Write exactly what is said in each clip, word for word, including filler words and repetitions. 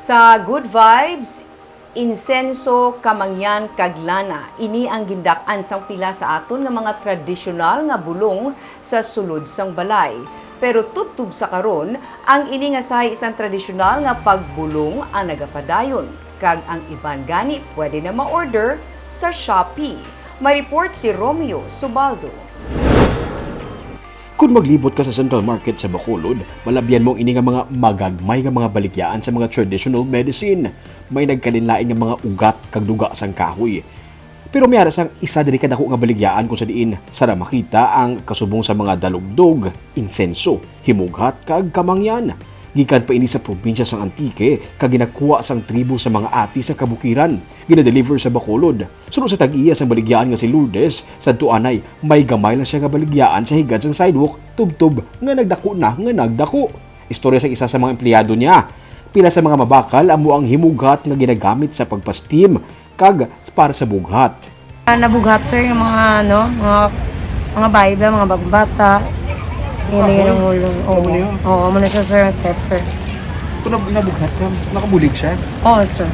Sa Good Vibes, insenso, kamangyan, kag lana, ini ang gindak-an sang pila sa aton nga mga tradisyonal nga bulong sa sulod sang balay. Pero tubtob sa karon, ang ini nga sahi sang tradisyonal nga pagbulong ang nagapadayon, kag ang iban gani pwede na ma-order sa Shopee. May report si Romeo Subaldo. Kung maglibot ka sa Central Market sa Bacolod, malabyan mo ang ini nga mga magagmay nga mga baligyaan sa mga traditional medicine. May nagkalinlain nga mga ugat kag duga sang kahoy. Pero may ara sang isa diri ka dako nga baligyaan kung sa diin sara makita ang kasubong sa mga dalugdog, insenso, himughat, kag kamangyan. Gikan pa ini sa probinsya sang Antique, kag ginakuha sang tribo sa mga Ati sa kabukiran. Gina-deliver sa Bacolod. Suno sa tag-iya sang baligyaan nga si Lourdes, sadto anay, may gamay lang siya nga baligyaan sa higad sang sidewalk, tubtob nga nagdako na nga nagdako. Istorya sang isa sa mga empleyado niya, pila sa mga mabakal amo ang himughat nga ginagamit sa pagpa-steam kag para sa bughat. Ah, nabughat, sir, yung mga, ano, mga, mga bayad, mga bagbata. Yun, yun ang ulo. Oo. Amo na yun? Oo, amo na siya, sir, ang step, sir. Kung nab-, nabughat ka, nakabulig siya? Oo, sir.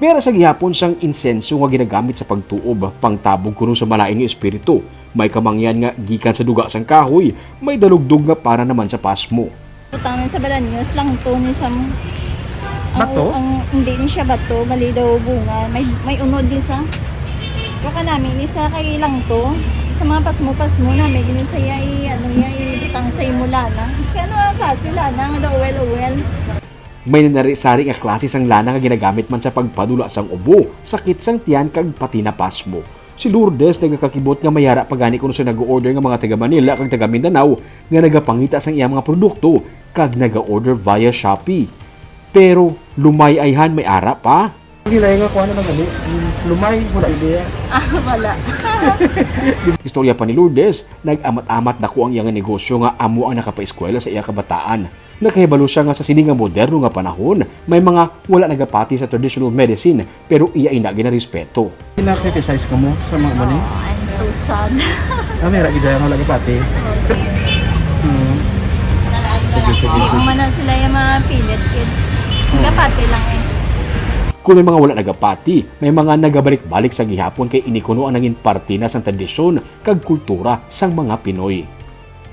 May ara sa gihapon sang insenso nga ginagamit sa pagtuob, pangtabog kuno sa malain nga espiritu. May kamangyan nga gikan sa duga sang kahoy, may dalugdog nga para naman sa pasmo. Butang sa balanyos, langto ni sa m-, ang, Bato? Ang, hindi ni siya bato, bali daw bunga. May, may unod ni sa. Baka namin ni sa kay langto, sa mga pasmo-pasmo namin, gini sa iya, i-, ano, iya, ibutang sa imo lana. Kasi ano ang klase lana, nga daw uwel-uwel. May nanari-sari nga klase sang lana nga ginagamit man sa pagpadula sang ubo, sakit sang tiyan, kag pati na pasmo. Si Lourdes nagakakibot nga may ara pa gani kuno sa nag-order nga mga taga Manila kag taga Mindanao nga nagapangita sang iyang mga produkto kag naga-order via Shopee. Pero lumay ayhan, may ara pa. Ang hilay nga kuha na nagali, lumay, wala ideya. Ah, wala. Istorya pa ni Lourdes, nag-amat-amat dako ang iya nga negosyo nga amo ang nakapaeskwela sa iya kabataan. Nakahibalo sia nga sa sini nga moderno nga panahon, may mga wala nagapati sa traditional medicine, pero iya ina ginarespeto. Gina-criticize ka mo sa mga mani? Oh, I'm so sad. Ah, may ra gid siya nga wala gapati. Hmm. Sige, sige, Di sige. Mo man na sila yung mga pilit, kid. Hmm. Gapati lang eh. Kung may mga wala nagapati, may mga nagabalik-balik sa gihapon kay ini kuno ang nangin parte na sang tradisyon kag kultura sang mga Pinoy.